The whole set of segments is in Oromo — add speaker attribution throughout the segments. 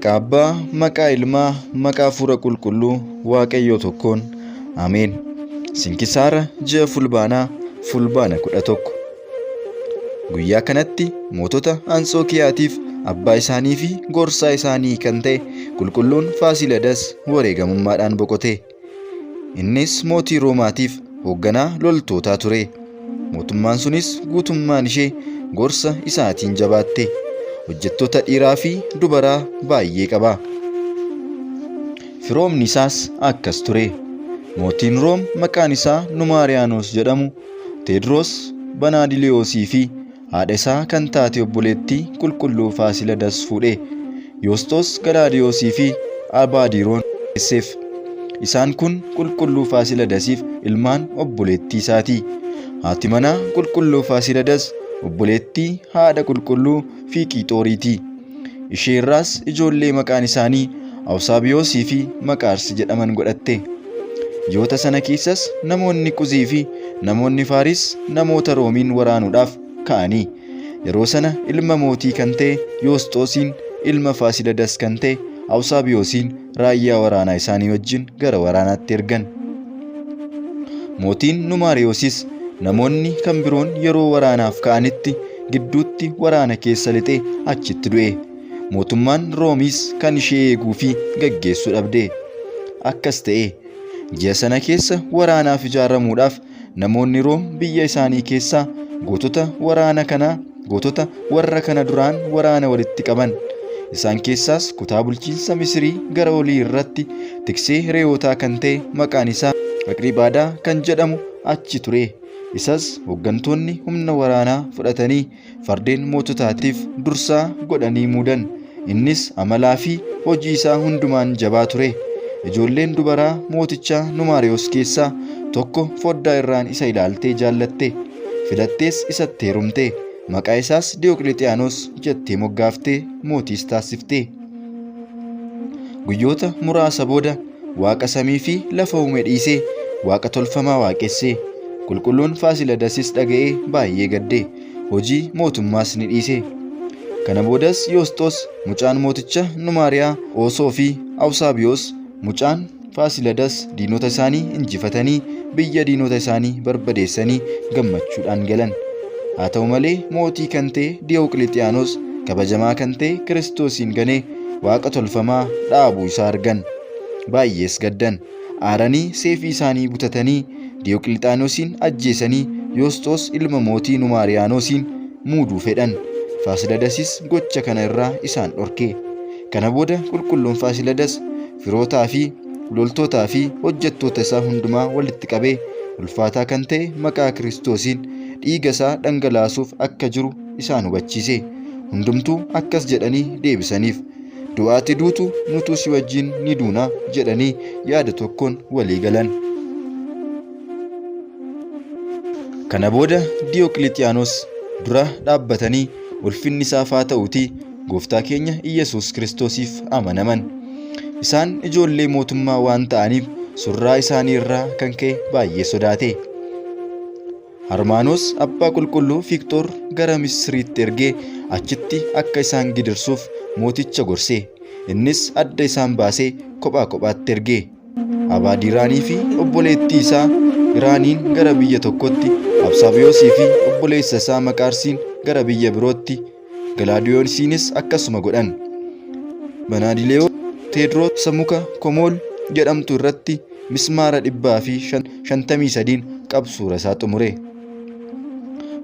Speaker 1: Maqaa Abbaa, maqaa Ilmaa, maqaa Hafuura Qulqulluu Waaqayyoo tokkoon. Ameen. Sinkisaara ji'a Fulbaanaa, Fulbaana 11. Guyyaa kanatti mootota Antsookiyaatiif abbaa isaanii fi gorsaa isaanii kan ta'e qulqulluun Faasiladas wareegamummaadhaan boqote. Innis mootii Roomaatiif hoogganaa loltootaa ture. Mootummaan sunis guutummaan ishee gorsa isaatiin jabaatte. Hojjettoota dhiiraa fi dubaraa baay'ee qaba. Firoomni isaas akkas ture. Mootiin Room maqaan isaa Numaariyaanos jedhamu Teedroos Banaadilewoosii fi haadha isaa kan taate obboleettii qulqulluu Faasiladas fuudhe. Yoosxoos Galaadiyoosii fi Abaadiroon deesseef. Isaan kun qulqulluu Faasiladasiif ilmaan obboleettii isaati. Haati manaa qulqulluu Faasiladas obboleettii haadha qulqulluu Fiiqiixooriiti. Ishee irraas ijoollee maqaan isaanii Awusaabiyoosii fi Maqaarsi jedhaman godhatte. Ji'oota sana keessas namoonni Quzii fi namoonni Faaris namoota Roomiin waraanuudhaaf ka'anii. Yeroo sana ilma mootii kan ta'e Yoosxoosiin, ilma Faasiladas kan ta'e Awusaabiyoosiin raayyaa waraanaa isaanii wajjin gara waraanaatti ergan. Mootiin Numaariyoosis namoonni kan biroon yeroo waraanaaf ka'anitti gidduutti waraana keessa lixee achitti du'e. Mootummaan Roomiis kan ishee eeguu fi gaggeessu dhabde. Akkas ta'e. Ji'a sana keessa waraanaaf ijaaramuudhaaf namoonni Room biyya isaanii keessaa gootota waraana kanaa gootota warra kana duraan waraana walitti qaban. Isaan keessaas kutaa bulchiinsa Misirii gara olii irratti tiksee re'ootaa kan ta'e maqaan isaa Aqribaadaa kan jedhamu achi ture. Isas hooggantoonni humna waraanaa fudhatanii fardeen moototaatiif dursaa godhanii muudan. Innis amalaa fi hojii isaa hundumaan jabaa ture. Ijoolleen dubaraa mootichaa Numaariyoos keessaa tokko foddaa irraan isa ilaaltee jaallatte. Filattees isatti heerumte. Maqaa isaas Diyoqilixiyaanos jettee moggaaftee mootiis taasifte. Guyyoota muraasa booda Waaqa samii fi lafa uume dhiisee waaqa tolfamaa waaqesse. Qulqulluun Faasiladasis dhaga'ee baay'ee gadde. Hojii mootummaas ni dhiise. Kana boodas Yoosxoos mucaan mooticha Numaariyaa Oosoo fi Awusaabiyoos mucaan Faasiladas diinota isaanii injifatanii biyya diinota isaanii barbadeessanii gammachuudhaan galan. Haa ta'u malee mootii kan ta'e Diyooqilixiyaanos kabajamaa kan ta'e Kiristoosiin ganee waaqa tolfamaa dhaabuu isaa argan. Baay'ees gaddan. Aaranii seefii isaanii butatanii Diyooqilixaanosiin ajjeesanii Yoosxoos ilma mootii Numaariyaanoosiin muuduu fedhan. Faasiladasis gocha kana irraa isaan dhorke. Kana booda qulqulluun Faasiladas firootaa fi loltootaa fi hojjettoota isaa hundumaa walitti qabee ulfaataa kan ta'e maqaa Kiristoosiin dhiiga isaa dhangalaasuuf akka jiru isaan hubachiise. Hundumtuu akkas jedhanii deebisaniif. Du'a ati duutu nutuu si wajjin ni duuna jedhanii yaada tokkoon walii galan. Kana booda Diyooqilixiyaanos dura dhaabbatanii ulfinni isaaf haa ta'uutii gooftaa keenya Iyyasuus Kiristoosiif amanaman. Isaan ijoollee mootummaa waan ta'aniif surraa isaanii irraa kan ka'e baay'ee sodaate. Harmaanos abbaa qulqulluu Fiiktoor gara Misiriitti ergee achitti akka isaan gidirsuuf mooticha gorse. Innis adda isaan baasee kophaa kophaatti erge. Abaadiraanii fi obboleettii isaa Iraaniin gara biyya tokkotti, Absaabiyoosii fi obboleessa isaa Maqaarsiin gara biyya birootti, Galaadiyoosiinis akkasuma godhan. Banaadilewoo Teedroos muka Komool jedhamtu irratti mismaara 153n qabsuura isaa xumure.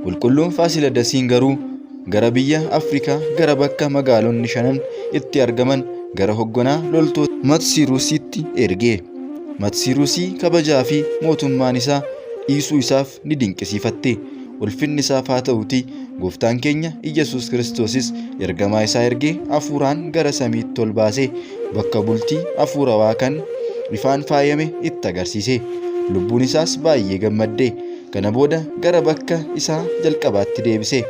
Speaker 1: Qulqulluun Faasiladasiin garuu gara biyya Afrikaa gara bakka magaalonni shanan itti argaman gara hogganaa loltoota Matsiruusiitti erge. Matsiruusii kabajaa fi mootummaan isaa dhiisuu isaaf ni dinqisiifatte. Ulfinni isaaf haa ta'uutii gooftaan keenya Iyyasuus Kiristoosis ergamaa isaa ergee hafuuraan gara samiitti ol baasee bakka bultii hafuurawaa kan ifaan faayame itti agarsiise. Lubbuun isaas baay'ee gammadde. Kana booda gara bakka isaa jalqabaatti deebise.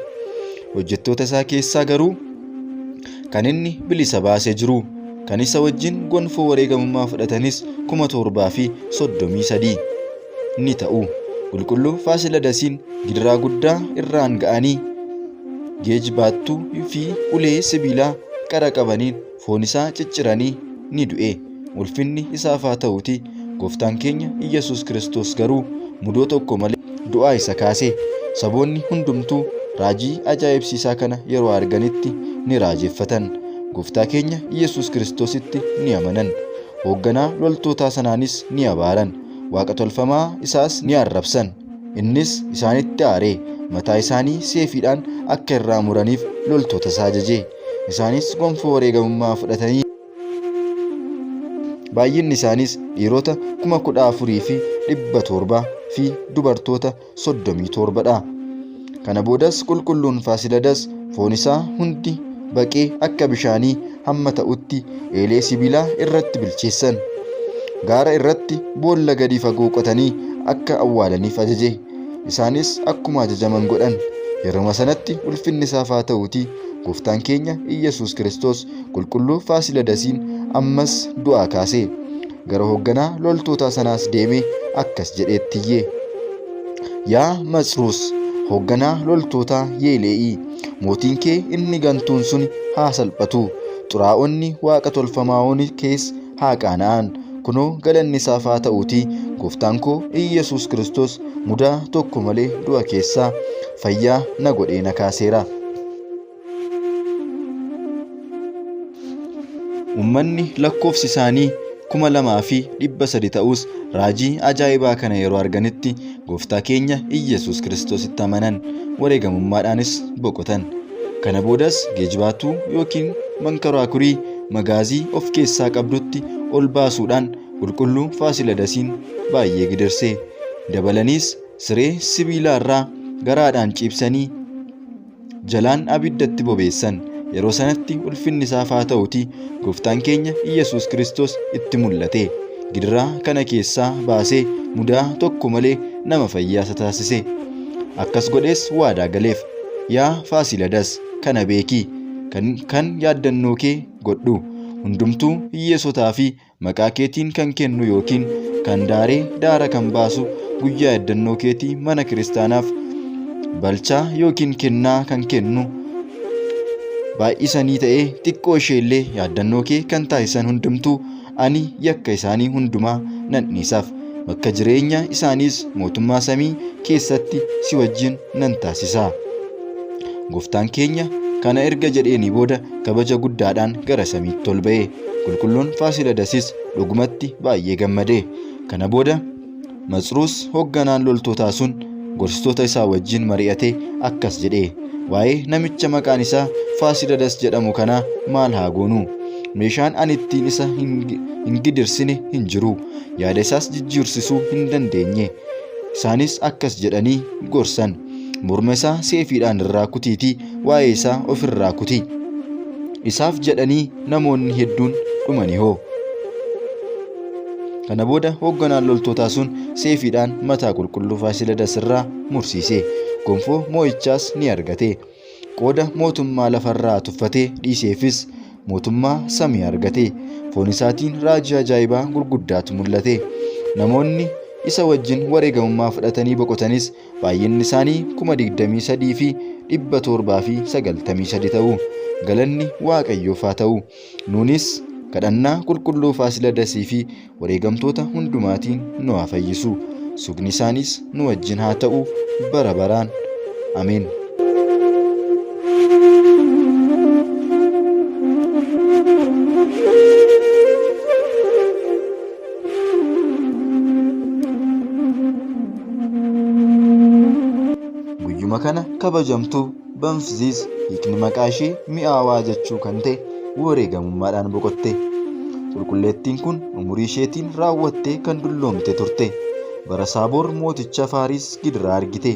Speaker 1: Hojjettoota isaa keessaa garuu kan inni bilisa baasee jiru kan isa wajjin gonfoo wareegamummaa fudhatanis 7033 ni ta'u. Qulqulluu Faasiladasiin gidiraa guddaa irraan ga'anii geejbaattuu fi ulee sibiilaa qara qabaniin foon isaa cicciranii ni du'e. Ulfinni isaaf haa ta'uutii Gooftaan keenya Iyyasuus Kiristoos garuu mudoo tokko malee du'aa isa kaase. Saboonni hundumtuu raajii ajaa'ibsiisaa kana yeroo arganitti ni raajeffatan. Gooftaa keenya Iyyasuus Kiristoositti ni amanan. Hoogganaa loltootaa sanaanis ni abaaran. Waaqa tolfamaa isaas ni arrabsan. Innis isaanitti aaree mataa isaanii seefiidhaan akka irraa muraniif loltoota isaa ajaje. Isaanis gonfoo wareegamummaa fudhatanii baay'inni isaaniis dhiirota 14,700 fi dubartoota 37 dha. Kana boodas qulqulluun Faasiladas foon isaa hundi baqee akka bishaanii hamma ta'utti eelee sibiilaa irratti bilcheessan. Gaara irratti boolla gadi fagoo qotanii akka awwaalaniif ajaje. Isaanis akkuma ajajaman godhan. Yeruma sanatti ulfinni isaaf haa ta'uutii Gooftaan keenya Iyyasuus Kiristoos qulqulluu Faasiladasiin ammas du'aa kaase. Gara hoogganaa loltootaa sanaas deemee akkas jedheetti iyye. Yaa Matsruus, hoogganaa loltootaa Yeele'ii, mootiin kee inni gantuun suni haa salphatu, xuraa'onni waaqa tolfamaa'oon kees haa qaana'an. Kunoo galanni isaaf haa ta'uutii gooftaan koo Iyyasuus Kiristoos mudaa tokko malee du'a keessaa fayyaa na godhee na kaaseera. Uummanni lakkoofsi isaanii 2,300 ta'us raajii ajaa'ibaa kana yeroo arganitti gooftaa keenya Iyyasuus Kiristoositti amanan, wareegamummaadhaanis boqotan. Kana boodas geejibaatuu yookiin mankaraakurii magaazii of keessaa qabdutti ol baasuudhaan qulqulluu Faasiladasiin baay'ee gidirse. Dabalaniis siree sibiilaarraa garaadhaan ciibsanii jalaan abiddatti bobeessan. Yeroo sanatti ulfinni isaaf haa ta'uutii gooftaan keenya Iyyasuus Kiristoos itti mul'ate. Gidiraa kana keessaa baasee mudaa tokko malee nama fayyaa isa taasise. Akkas godhees waadaa galeef. Yaa Faasiladas kana beeki, kan, kan yaaddannoo kee godhu. Hundumtuu hiyyeessotaa fi maqaa keetiin kan kennu yookiin kan daaree daara kan baasu guyyaa yaddannoo keetii mana kiristaanaaf balchaa yookiin kennaa kan kennu baay'isanii ta'ee xiqqoo isheellee yaaddannoo kee kan taasisan hundumtuu ani yakka isaanii hundumaa nan dhiisaaf. Bakka jireenya isaaniis mootummaa samii keessatti si wajjin nan taasisa. Gooftaan keenya kana erga jedheenii booda kabaja guddaadhaan gara samiitti ol ba'e. Qulqulluun Faasiladasis dhugumatti baay'ee gammade. Kana booda Matsruus hoogganaan loltootaa sun gorsitoota isaa wajjin mari'atee akkas jedhe. Waa'ee namicha maqaan isaa Faasiladas jedhamu kanaa maal haa goonu? Meeshaan ani ittiin isa hin gidirsine hin jiru. Yaada isaas jijjiirsisuu hin dandeenye. Isaanis akkas jedhanii gorsan. Morma isaa seefiidhaan irraa kutiitii waa'ee isaa ofirraa kuti. Isaaf jedhanii namoonni hedduun dhumani hoo. Kana booda hoogganaan loltootaa sun seefiidhaan mataa qulqulluu Faasiladas irraa mursiise. Gonfoo moo'ichaas ni argate. Qooda mootummaa lafarraa tuffatee dhiiseefis mootummaa samii argate. Foon isaatiin raajii ajaa'ibaa gurguddaatu mul'ate. Namoonni isa wajjin wareegamummaa fudhatanii boqotanis Baay'inni isaanii 23,793 ta'u. Galanni Waaqayyoof haa ta'u. Nuunis kadhannaa qulqulluu Faasiladasii fi wareegamtoota hundumaatiin nu haa fayyisu. Sugni isaaniis nu wajjin haa ta'u bara baraan. Ameen. Guyyuma kana kabajamtuu Banfziiz hiikni maqaa ishee mi'aawaa jechuu kan ta'e wareegamummaadhaan boqotte. Qulqulleettiin kun umurii isheetiin raawwattee kan dulloomte turte. Bara Saaboor mooticha Faaris gidiraa argite.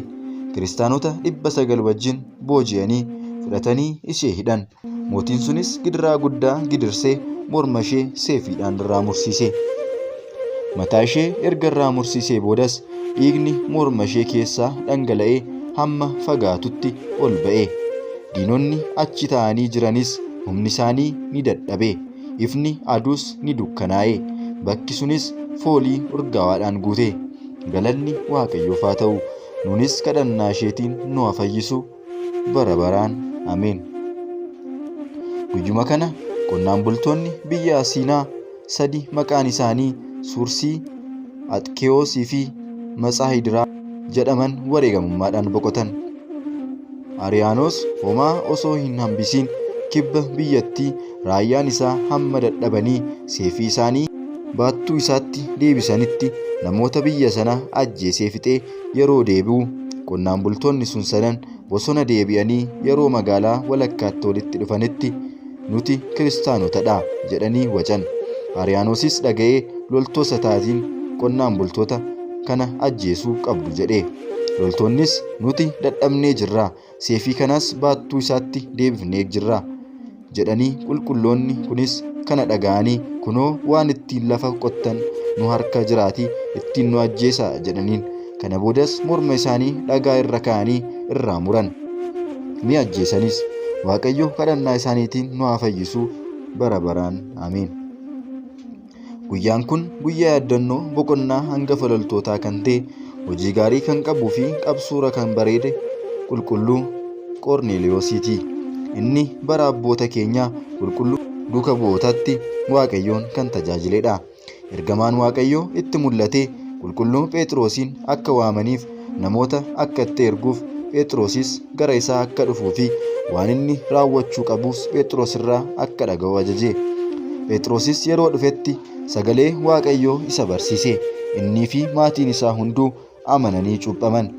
Speaker 1: Kiristaanota 900 wajjin booji'anii fudhatanii ishee hidhan. Mootiin sunis gidiraa guddaa gidirsee morma ishee seefiidhaan irraa mursiise. Mataa ishee erga irraa mursiisee boodas dhiigni morma ishee keessaa dhangala'ee hamma fagaatutti ol ba'e. Diinonni achi taa'anii jiranis humni isaanii ni dadhabe. Ifni aduus ni dukkanaa'e. Bakki sunis foolii urgaawaadhaan guute. Galanni Waaqayyoof haa ta'u. Nuunis kadhannaa isheetiin nu haa fayyisu. bara baraan. Ameen. Guyyuma kana Qonnaan bultoonni biyya Asiinaa sadi maqaan isaanii Suursii, Axkewoosii fi Matsaahidiraa jedhaman wareegamummaadhaan boqotan. Ariyaanoos homaa osoo hin hambisiin kibba biyyattii raayyaan isaa hamma dadhabanii seefii isaanii baattuu isaatti deebisanitti namoota biyya sana ajjeesee fixee yeroo deebi'u qonnaan bultoonni sun sadan bosona deebi'anii yeroo magaalaa walakkaatti walitti dhufanitti nuti kiristaanotadha jedhanii wacan. Ariyaanoosis dhaga'ee loltoota isaatiin qonnaan bultoota kana ajjeesuu qabdu jedhe. Loltoonnis nuti dadhabnee jirra, seefii kanas baattuu isaatti deebifnee jirra jedhanii qulqulloonni kunis kana dhaga'anii kunoo waan ittiin lafa qottan nu harka jiraatii ittiin nu ajjeesaa jedhaniin. Kana boodas morma isaanii dhagaa irra kaa'anii irraa muran. Ni ajjeesanis. Waaqayyo kadhannaa isaaniitiin nu haa fayyisu bara baraan. Ameen. Guyyaan kun guyyaa yaaddannoo boqonnaa hangafa loltootaa kan ta'e hojii gaarii kan qabuu fi qabsuura kan bareede qulqulluu Qorneeliyoosiiti. Inni bara abboota keenyaa qulqulluu duuka bu'ootaatti Waaqayyoon kan tajaajiledha. Ergamaan Waaqayyoo itti mul'atee qulqulluu Phexrosiin akka waamaniif namoota akka itti erguuf Phexrosis gara isaa akka dhufuu fi waan inni raawwachuu qabus Phexros irraa akka dhaga'u ajaje. Phexrosis yeroo dhufetti sagalee Waaqayyoo isa barsiise. Innii fi maatiin isaa hunduu amananii cuuphaman.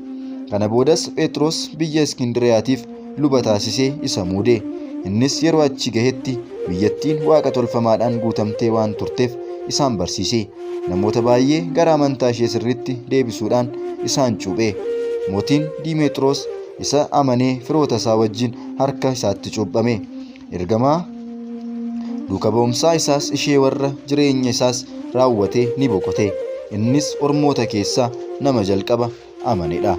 Speaker 1: Kana boodas Phexros biyya Iskindiriyaatiif luba taasisee isa muude. Innis yeroo achi gahetti biyyattiin waaqa tolfamaadhaan guutamtee waan turteef isaan barsiise. Namoota baay'ee gara amantaa ishee sirriitti deebisuudhaan isaan cuuphe. Mootiin Diimeexiroos isa amanee firoota isaa wajjin harka isaatti cuuphame. Ergamaa duuka ba'umsaa isaas ishee warra jireenya isaas raawwatee ni boqote. Innis ormoota keessaa nama jalqaba amanedha.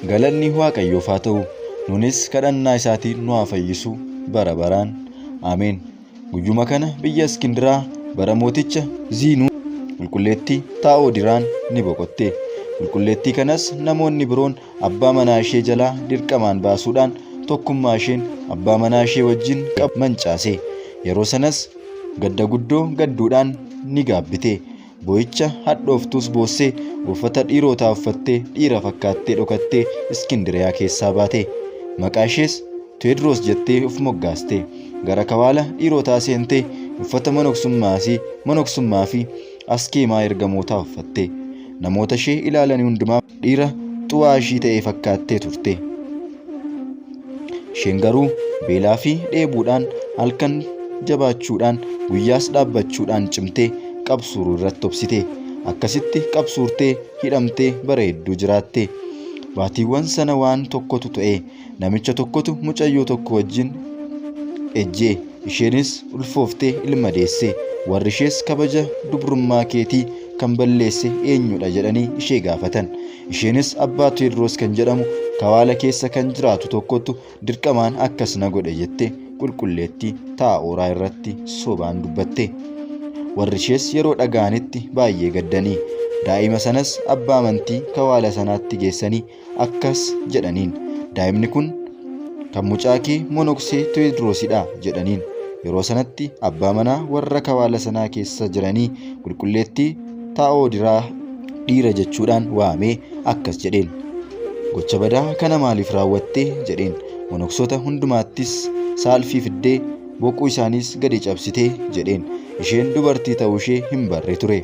Speaker 1: Galanni Waaqayyoof haa ta'u. Nunis kadhannaa isaatiin nu haa fayyisu bara baraan. Ameen. Guyyuma kana biyya Iskindiraa bara mooticha Ziinuu qulqulleettii Taa'oodiraan ni boqotte. Qulqulleettii kanas namoonni biroon abbaa manaa ishee jalaa dirqamaan baasuudhaan tokkummaa isheen abbaa manaa ishee wajjin qabu mancaase. Yeroo sanas gadda guddoo gadduudhaan ni gaabbite. Boo'icha hadhooftuus boossee uffata dhiirootaa uffattee dhiira fakkaattee dhokattee Iskindiriyaa keessaa baate. Maqaa ishees Teedroos jettee of moggaaste. Gara kawaala dhiirotaa seentee uffata monoksummaa fi askeemaa ergamootaa uffatte. Namoota ishee ilaalanii hundumaaf dhiira xu'aashii ta'e fakkaattee turte. Isheen garuu beelaa fi dheebuudhaan halkan jabaachuudhaan guyyaas dhaabbachuudhaan cimtee qabsuuruu irratti obsite. Akkasitti qabsuurtee hidhamtee bara hedduu jiraatte. Baatiiwwan sana waan tokkotu ta'e. Namicha tokkotu mucayyoo tokko wajjin ejjee. Isheenis ulfooftee ilma deesse. Warri ishees kabaja dubrummaa keetii kan balleesse eenyudha jedhanii ishee gaafatan. Isheenis abbaa Teedroos kan jedhamu kawaala keessa kan jiraatu tokkotu dirqamaan akkas na godhe jette qulqulleettii Taa'ooraa irratti sobaan dubbatte. Warri ishees yeroo dhaga'anitti baay'ee gaddanii daa'ima sanas abbaa amantii kawaala sanaatti geessanii akkas jedhaniin daa'imni kun kan mucaa kee monoksee Teedroosidha jedhaniin. Yeroo sanatti abbaa manaa warra kawaala sanaa keessa jiranii qulqulleettii Taa'oodiraa dhiira jechuudhaan waamee akkas jedheen. Gocha badaa kana maaliif raawwatte jedheen. Monoksota hundumaattis saalfii fiddee boquu isaaniis gadi cabsitee jedheen. Isheen dubartii ta'uu ishee hin barre ture.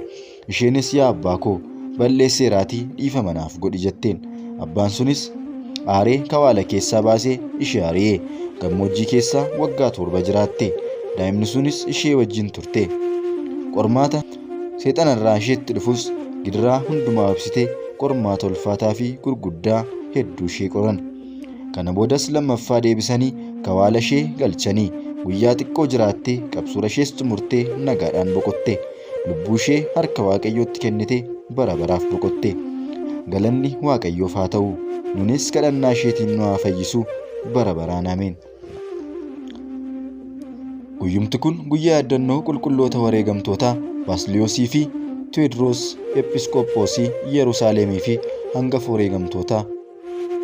Speaker 1: Isheenis yaa abbaa koo balleesseeraatii dhiifama naaf godhi jetteen. Abbaan sunis aaree kawaala keessaa baasee ishee ari'ee gammoojjii keessaa waggaa 7 jiraatte. Daa'imni sunis ishee wajjin turte. Qormaata seexanarraa isheetti dhufus gidiraa hundumaa obsitee qormaata ulfaataa fi gurguddaa hedduu ishee qoran. Kana boodas lammaffaa deebisanii kawaala ishee galchanii guyyaa xiqqoo jiraattee qabsuura ishees xumurtee nagaadhaan boqotte. Lubbuu ishee harka Waaqayyootti kennitee bara baraaf boqotte. Galanni Waaqayyoof haa ta'u. Nunis kadhannaa isheetiin nu haa fayyisu bara baraan ameen. Guyyumti kun guyyaa yaaddannoo qulqulloota wareegamtootaa Baasiliyoosii fi Tewoodiroos Ephisqoophoosii Yerusaalemii fi hangafa wareegamtootaa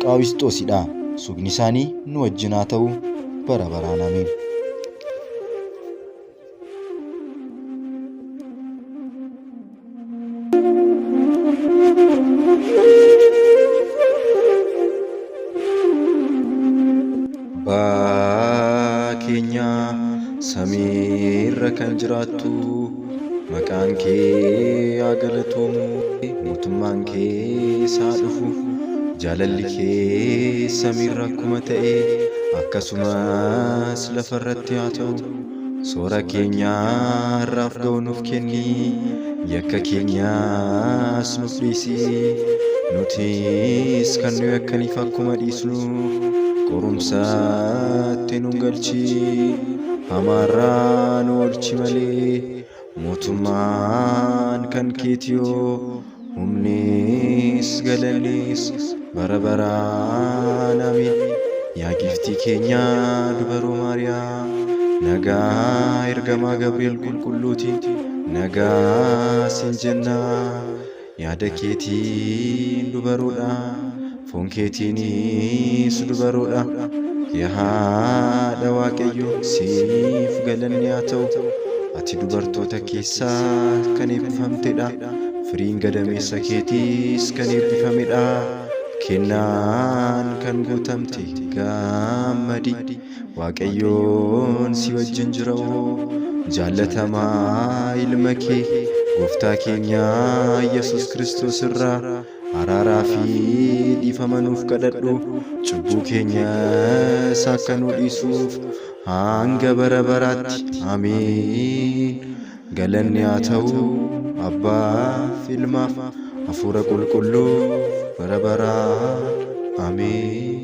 Speaker 1: Qaawisxoosidha. Sugni isaanii nu wajjin haa ta'u bara baraan ameen. Abbaa keenya samiirra kan jiraattu maqaan kee haa galatoomu, mootummaan kees haa dhufu, jaalalli kee samiirra akkuma ta'e akkasumas lafarratti haa ta'u. Soora keenya har'aaf ga'u nuuf kenni, yakka keenyas nuuf dhiisi, nutis kan nu yakkaniif akkuma dhiisnu, qorumsatti nu hin galchin, hamaarraa nu oolchi malee, mootummaan kan keetiyoo, humnis galannis bara baraan ameen. Yaa giiftii keenya dubaroo Maariyaam, nagaa ergamaa Gabri'eel qulqulluutiin nagaa siin jenna. Yaada keetiin dubaroodha, foon keetiinis dubaroodha. Yaa haadha Waaqayyoo siif galanni haa ta'u. Ati dubartoota keessaa kan eebbifamtedha. Firiin gadameessa keetiis kan eebbifamedha. Kennaan kan guutamte gammadi. Waaqayyoon si wajjin jira'oo. Jaallatamaa ilma kee gooftaa keenya Yesuus Kiristoos irraa araaraa fi dhiifama nuuf kadhadhu. Cubbuu keenyas akka nu dhiisuuf hanga bara baraatti. Ameen. Galanni haa ta'u Abbaaf, Ilmaaf, Hafuura Qulqulluuf bara baraan. Ameen.